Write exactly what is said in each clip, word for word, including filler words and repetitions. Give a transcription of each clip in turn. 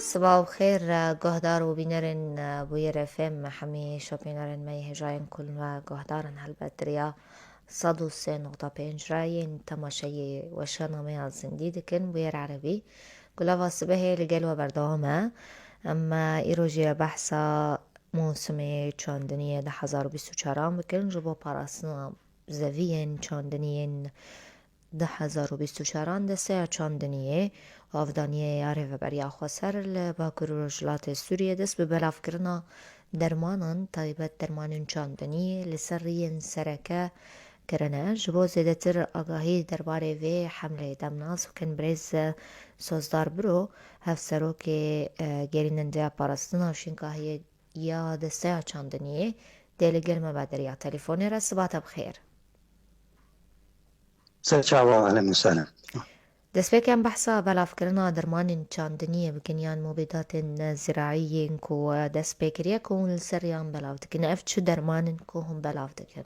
Sibav xêr, guhdar û bînerên Bûyer F M, hemî şopînerên me yê hêjayên kuln ve guhdarin helbet riya sed û sê nokta pênc re yên temaşeyê weşana me ya zindî dikin, Bûyer Erebî. Gulava sibehê li gel we berdewam e. Em îro jî behsa mûsimê çandiniyê du hezar û bîst û çaran bikin, ji bo parastina zeviyên çandiniyên du hezar û bîst û çaran desteya çandiniyê avdaniyê ya Rêveberiya Xweser li Bakur û Rojhilatê Sûriyê dest bi belavkirina dermanan, taybet dermanên çandiniyê li ser riyên sereke kirine. Ji bo zêdetir agahî derbarê vê hemleyê dem nas bikin birêz Sozdar Biro, hevserokê, e, gerînendeya parastina û şînkahiyê ya desteya çandiniyê dê li gel me be derya telefonê re. Siba te bi xêr. Ser çava, ehlen û sehlen. Destpêkê em behsa belavkirina dermanên çandiniyê bikin yan mubîdatên ziraî yên ku we dest pê kiriye ku hûn li ser yan belav dikin. Ev çi derman in ku hûn belav dikin?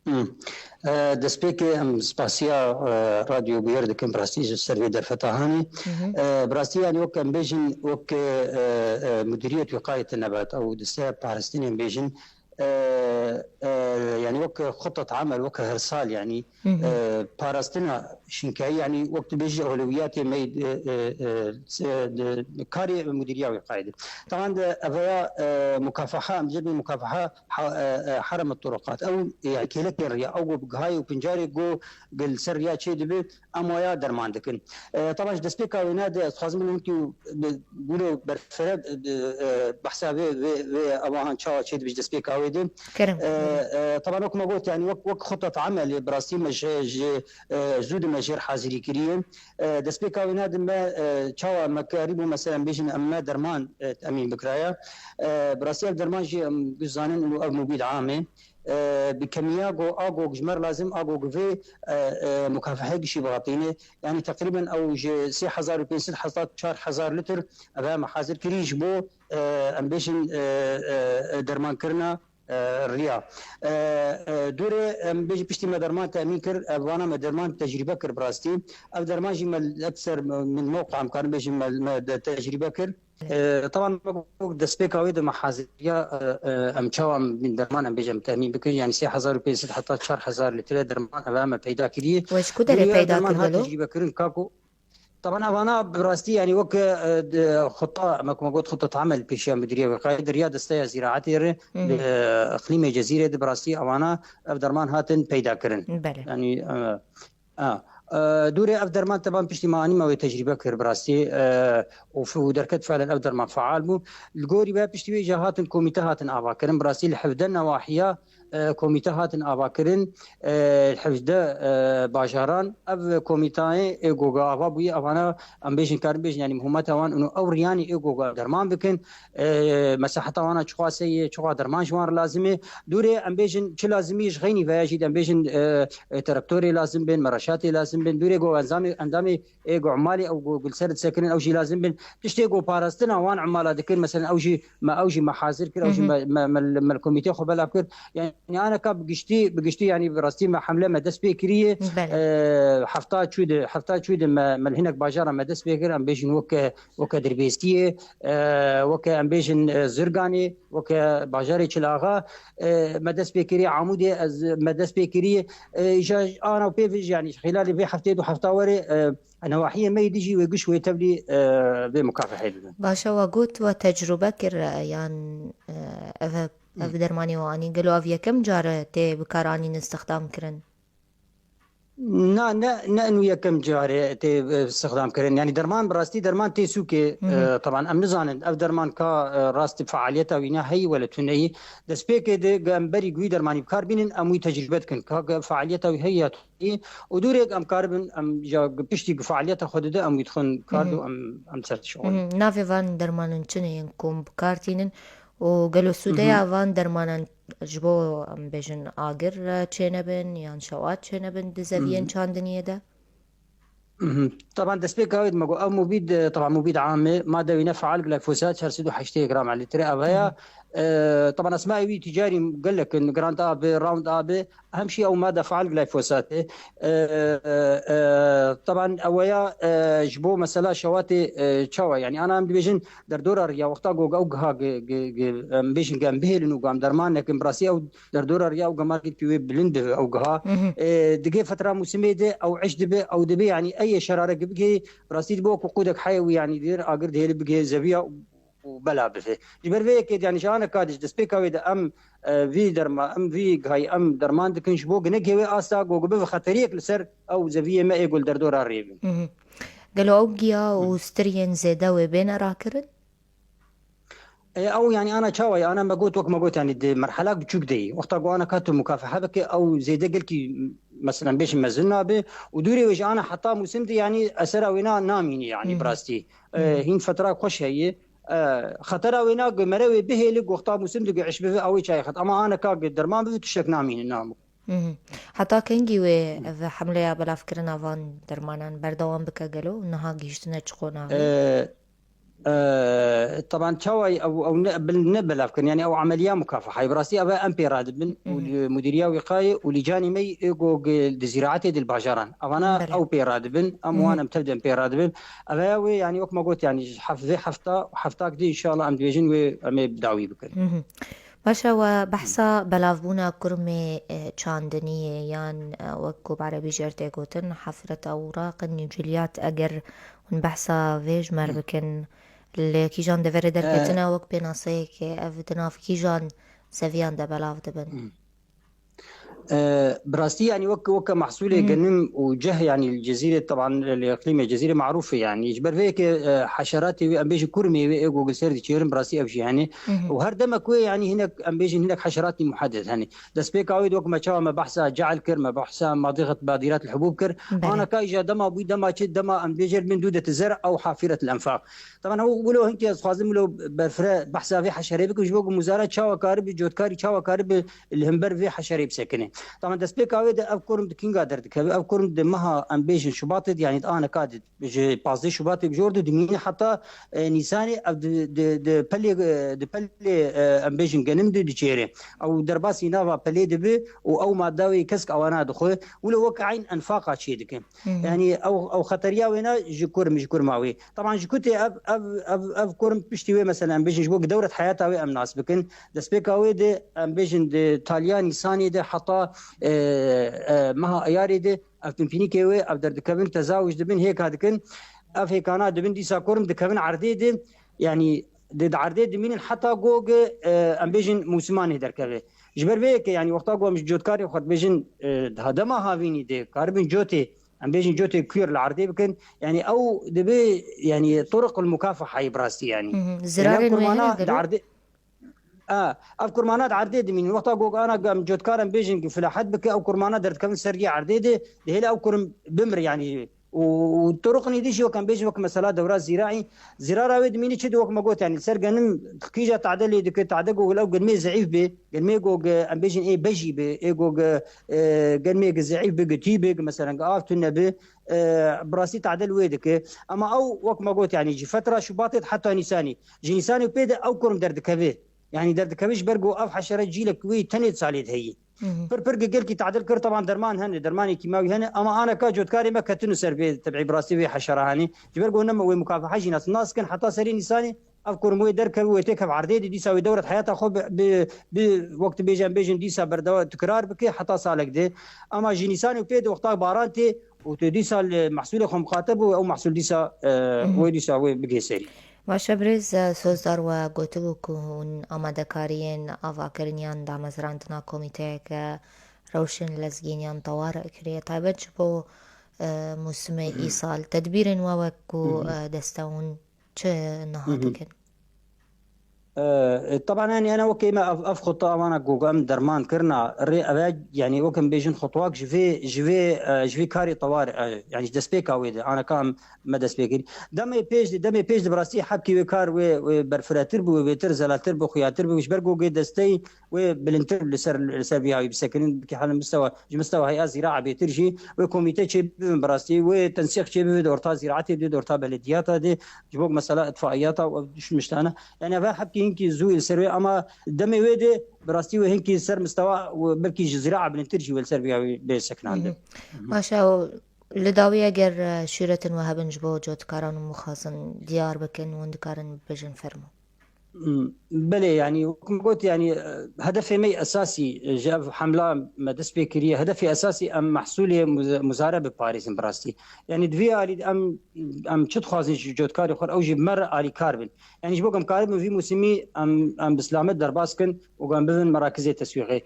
Hmm. E, destpêkê em spasiya, e, Radyo Bûyer dikin, bi rastî ji ser vê derfeta hanê. Hı hı. E, bi rastî, yanî, wek em bêjin, wek, e, e, Mudiriyet Wîqayet Nebet, ew desteya parastinê em bêjin, e, e, yanî wek xutet amel, wek her sal, yanî, Hı hı. e, parastina şinkayî, yanî wek tu bêjî ewlewiyatê me, e, e, e, se-, de, karê mudiriya wê qayde. Taban de eveya, e, mukafaha, em dibê mukafaha ha-, e, e, harem turuqat. Ew, e, kêlekê riya, ew go bi gihayê û pincarê go gil ser riya çê dibe, em waya derman dikin. E, taban ji destpêka wêne de ez dixwazim bilim ku bi gule berfere, e, e, behsa vê, vê, vê ewahan çawa çêdibe ji destpêka wê de. Kerem. E, e, taban wek me got, yani wek, wek xutet amelê bi rastî me ji, ji, e, zû de me jêr hazirî kiriye. E, destpêka wêne de me, e, çawa me karîbû, mesela bêjin em me derman, e, temîn bikiraya. E, bi rastî ev derman jî em zanin û ev mubîd am e. E, bi kemiya go a go ji me re lazim, a go vê, e, e, mukafehê gişî bihatîne. Yani teqrîben ew ji sê hezar û pênc sed heta çar hezar litr ev me hazir kirî ji bo, e, em bêjin, e, e, e, dermankirina, e, riya. E, e, dûrê em bêjin piştî me derman temîn kir, ev vana me derman tecrîbe kir bi rastî. Ev derman jî me li ser min mewqa em karin bêjin me, me de tecrîbe kir. E, taban me got destpêka wê de me haziriya, e, e, em çawa em derman em bêjin temîn bikin, yani sê hezar û pênc sed heta çar hezar litre derman ev me peyda kiriye. We ji ku derê Dûrê peyda derman kir hat gelo? Tecrîbe kirin, ka ku Taban evana bi rastî, yani wek, e, de, xuta, me ku me got xuta tamel pêşiya Mudiriyê Wîqayê de riya desteya ziraetê re, Hı hı. li iqlîmê Cezîrê de bi rastî evana ev derman hatin peyda kirin. Belê. Yani, e, a, e, dûrê ev derman teban piştî me anî me wê tecrîbe kir bi rastî, e, û fi-, û derket fiilen ev derman feal bû. Li gorî we piştî wê jî hatin komîte hatin ava kirin. Bi rastî li hevdeh newahiya e, komîte hatin avakirin, e, hevdeh, e, bajaran. Ev komîtayê ê goga ava bûye, evana em bêjin, karin bêjin, yani muhûmeta wan û ew riyanî ê goga derman bikin. E, meseheta wana çiqasê ye, çiqa derman ji wan re lazim e. Dûrê em bêjin, çi lazimî ji xeynî veya jî de em bêjin, e, e, traktorê lazim bin, mereşatê lazim bin. Dûrê go endamê, endamê ê go emalê ew go gulser disekirin, ew jî lazim bin. Tiştê go parastina wan emala dikin, mesela ew jî me, ew jî me hazir kir, ew jî Hı hı. me, me, me, me li komîtê xwe belav kir. Yani aneka bi giştî, bi giştî, yani bi rastî me hemle me dest pê kiriye. Belê. E, hefta çû de, hefta çû de me, me li hinek bajara me dest pê kir, em bêjin weke, weke Dirbêstiyê, e, weke em bêjin, e, Zirganê, weke bajarê Çil Axa, e, me dest pê kiriye, Amûdê ez me dest pê kiriye. E, ja ana pê vij, yani xîlalê vê heftê du hefta were, e, Newahiyê me yê dijî wê giş wê tevlî, e, vê mukafehê bibin. Baş e, we got we tecrûbe kir, e, yan, e, ev, ev Hı. dermanê we anî, gelo ev yekem car e tê bikaranîn, istixdam kirin? Na, ne, ne inu yekem car e tê, e, istixdam kirin. Yani derman, bi rastî derman tê sûkê, Hı hı. e, teban em nizanin ev derman ka, e, rastî fealiyeta wî ne heyî wele tuneyî. Destpêkê de ge em berî wî dermanî bikar bînin, em wî tecrûbe dikin. Ka ge fealiyeta wî heyî ya û dûrêk em karibin, em ya piştî ku fealiyeta xwe dide, em wî dixwin kar Hı hı. do, em, em ser dişixulin. Hı hı. Navê van dermanan çi ne yên ku em bi kar tînin û gelo Hı hı. sûdeya van dermanan ji bo, em bêjin, agir, e, çênebin yan şewat çênebin di zeviyên Hı hı. çandiniyê de? Mhm. Taban destpêka wê dime got, ev mubîd, e, taban mubîd am e, made wîne feal glifosat çar sed û heştê gram li litre ev Hı heye. hı. E, taban esmayê wî ticarî gelek in, Grand A bi, Round A bi, hem jî ew made feal glifosat e. E, e, e, Taban eweya, e, ji bo mesela şewatê, e, çawa, yani ana em dibêjin derdora riya wexta ku ew giha gi-, gi-, gi-, em bêjin ku em bihêlin û ku em derman nekin, bi rastî ew derdora riya ew gemarkî wê bilind dibe ew giha. E, digê fetra mûsimê de ew eş dibe, ew dibe, yani ey şerare gi bigihê, bi rastî dibe wekî qûdek heye wî, yani dir agir dihêli bigihê zeviya û, û bela bife. Ji ber vê yekê, yani ji aneka de, ji destpêka wê de em, e, vî derma-, em vî gihayî em derman dikin ji bo ku neke wê asta ku bibe xeteriyek li ser ew zeviyê me ê ku li derdora rê bin. Mhm. Gelo ew giya û Hı. stiriyên zêde wê bêne rakirin? E, ew yani ana çawa ye? Ana me got, wek me got, yani di merhelak biçûk de ye. Wexta ku ana ka tu mukafehe bike, ew zêde gelkî, mesela bêjin mezin nabe û dûrê wê ji ana heta mûsim de yani esera wê na namîne yani Hı hı. bi rastî. E, Hı hı. hîn fetra xweş heye. E, xetera wê na ku mere wê bihêli, ku wexta mûsim de ku eş bibe, ew ê çayê xet. Ama ana ka ku derman bibe, tiştek namîne, namû. Mhm. Heta kengî wê ev hemleya belavkirina van dermanan berdewam bike gelo? Niha gihiştine çi qonaxê? E, e, taban çawa ew, ew ne, bil-, ne belavkirin, yani ew emeliya mukafehayê. Bi rastî ev em pê radibin û Mhm. li mudîriya wîqayê û lîcanê me yê êgo gi-, di zîraetê di li bajaran. Evana Belê. ew pê radibin, em Mhm. wan em tev de em pê radibin. Ev ya wê, yani wek me got, yani ji hef-, vê hefta, heftak di inşallah em dibêjin wê em ê bi dawî bikin. Mhm. Baş e, we behsa belavbûna kurmê, e, çandiniyê yan, e, wek ku bi erebî jê re tê gotin, hafreta awraq, nîciliyat, eger hûn behsa vê ji me re Hı. bikin, li kîjan deverê E, derketine, wek pênaseyekê ev di nav kîjan seviyan de belav dibin? Hı. E, bi rastî, yani wek, weke mehsulê Hı. genim û ceh, yani li Cezîrê, teban li iqlîmê Cezîrê marûf e, yani ji ber vê yekê, e, heşeratê wê, em bêjin kurmê wê ê ku li ser diçêrin, bi rastî ev jî hene. Hı hı. Û her demek wê, yani hinek, em bêjin hinek heşeratî muheded hene. Destpêka wê de wek me çawa me behsa cehl kir, me behsa madixet badîrat li hubûb kir. Belê. Ana ka îja dema bûyî, dema çi, dema em bêjin bin dûdet zer ew hafiret li enfaq. Teban ew wilo hinkî ez xwazim wilo berfire behsa vê heşerê bikim, ji bo ku muzara çawa karibi, cotkarî çawa karibi li hember vê heşerê bisekine. Teban destpêka wê de ev kurm di kînga derdikeve? Ev kurm di meha, em bêjin, Şubatê de, yani di aneka de, ji pazdeh Şubatê bi jor de dimîne heta, e, Nîsanê, ev di, di, di pelê, e, di pelê, e, em bêjin genim de diçêre. Ew derbasî nava pelê dibe û ew madda wê kesk ewana dixwe. Wilo wek eyn enfaqa çê dike. Hı hı. Yani ew, ew xeteriya wêna ji kurm, ji kurma wê. Teban ji ku tê ev, ev, ev, ev kurm piştî wê, mesela em bêjin ji bo ku dewret heyata wê em nas bikin. Destpêka wê de em bêjin di taliya Nîsanê de heta, e, e, meha Eyarê de ev pimpînîkê wê, ev derdikevin, tezawij dibin, hêka dikin. Ev hêkana dibin, dîsa kurm dikevin erdê de, yani di, di erdê dimînin heta ku, e, em bêjin mûsimanê derkeve. Ji ber vê yekê, yani wexta ku em ji cotkarê xwe dibêjin, e, daha dema havînî de karibin cotê, em bêjin cotê kuyer li erdê bikin, yani ew dibe, yani turuq el mukafehayê bi rastî yani. Hı hı. Yani ev Zirarên wê kurmana hene di gelo? erdê, a, ev kurmana di erdê dimînin. Wexta ku ana em cotkaran bêjin ku filahet bike, ew kurmana derdikevin ser rî erdê de, dihêle ew kurim bimir yani. Û, û turuqnî dî jî wek em bêjin wek mesela dewra zîraî, zîrara wê dimînî çi di wek me got, yani li ser genim kîja tade lê dike, tade ku ew genmê zeîf be, genmê ku em bêjin ê bejî be, ê ku, e, genmê ku zeîf be, ku tî be, ku mesela ku av tune be, e, bi rastî tade li wê dike. Ama ew wek me got, yani ji fetra Şubatê heta Nîsanê, ji Nîsanê pê de ew kurm derdikeve. Yani derdikeve ji ber ku ev heşere cîlek wê tenê di salê de heye. Hı hı. Pir pir gelkî tadil kir, teban derman hene, dermanê kîmawî hene, ama aneka cotkarê me ketine ser vê tebî bi rastî vê heşera hene. Ji ber ku ne me wê mukafeha jî nas, nas kin heta serê Nîsanê ev kurm wê derkeve, wê têkeve erdê de, dîsa wê dewret heyata xwe bi, bi, bi wek dibêjin, bêjin dîsa berdewa tikrar bike heta salek de. Ama ji Nîsanê û pê de wexta baran tê û tu dîsa li mehsulê xwe miqate bû, ew mehsul dîsa, e, Hı hı. wê dîsa wê bigihê serî. Baş e, birêz, e, Sozdar, we gotibû ku hûn amadekariyên avakirin yan damezrandina komîteyeke rewşên lezgîn yan teware kiriye, taybet ji bo, e, mûsimê Hı hı. îsal. Tedbîrên we wek ku, Hı hı. e, deste hûn çi niha Hı hı. dikin? E, e, teban, yani, ana wekî me ev, ev xuta avana ku em derman kirina rê, ev e, yani, wek em bêjin xutwak ji vê, ji vê, e, ji vê karê tewar, e, yani, ji destpêka wê de, ana ka em me dest pê kir. Demê pêş de, demê pêş de bi rastî hebkî wê kar wê, wê berfiretir bû, wê bêtir, zelaltir bû, xuyatir bû, ji ber ku wê desteyî wê bilindtir li ser, li ser vî hawî bisekinin, bikî hal mistewa, ji mistewa heya zîraa bêtir jî, wê komîte çê bibin bi rastî, wê tensîq çê bibe di orta zîraetê de, di orta belediyata de, ji bo mesela itfaiyata û ev düşmüştane. Yani ev hebkî hinkî zû li ser wê, ama demê wê de bi rastî wê hinkî ser mistewa û belkî ji zîraa bilindtir jî wê li ser vî hawî bê sekinandin. Hı hı. Baş e, o Li dawî eger e, şûretên we hebin ji bo cotkaran û mixwazin diyar bikin, hûn dikarin bibêjin fermo. Belê, yanî wek min got, yanî hedefê me esasî ji ev hemla me dest pê kiriye. Hedefê esasî em mehsûlê muzare biparêzin bi rastî. Yanî di vî alî de em em çi dixwazin ji cotkarê xwe, ew jî bi me re alîkar bin. Yanî ji bo ku em karibin vî mûsimî em em bi silamet derbas kin û ku em bibin merakizê teswîqê.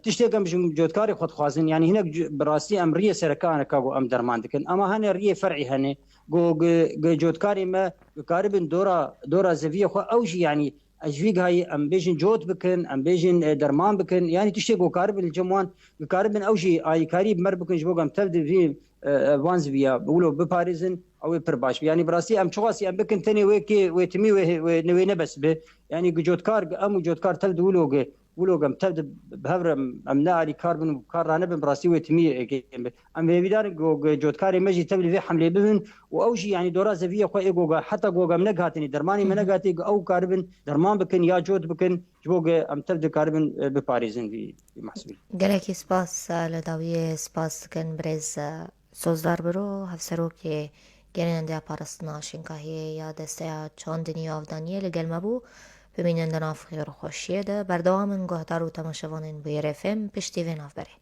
Tiştê ku em ji cotkarê xwe dixwazin, yanî hinek bi rastî em riyê sereke aneka ku em derman dikin. Ama hene riyê fer'î hene. Go gi, gi cotkarê me dikaribin dora, dora zeviyê xwe ew jî, yanî ez ji vî gihayî em bêjin cot bikin, em bêjin e, derman bikin, yanî tiştê ku karibin li cem wan, dikaribin ew jî alîkarî bi me re bikin ji bo ku em tev di vî e, e, van ziviya wilo biparêzin, ew ê pir baş bi. Yanî bi rastî em çiqasî em bikin tenê wê kê wê timî wê, wê, wê ne bes bi. Yanî gi cotkar, gi em û cotkar tev di wilo gi Wilo em tev de bi hev re em ne alîkar bin û kar ranebin, bi rastî wê timî kêm bi. Em hêvîdar in ku cotkarê me jî tev li vê hemlê bibin û ew jî yanî dora zeviyê xwe ê goga heta goga em negihatinî dermanê me negihatî ku ew karibin derman bikin ya cot bikin ji bo ku em tev dikaribin e, biparêzin vî vî mehsûlî. Gelekî spas e, li dawiyê spas dikin birêz e, Sozdar Biro, hevserokê Genênendeya Parastina Şinkahiyê ya Desteya Çandinî û Avdaniyê li gel me bû. Bimînin di nav xêr û xweşiyê de. Berdewam in guhdar û temaşevanên Bûyerê F M piştî vê navberê.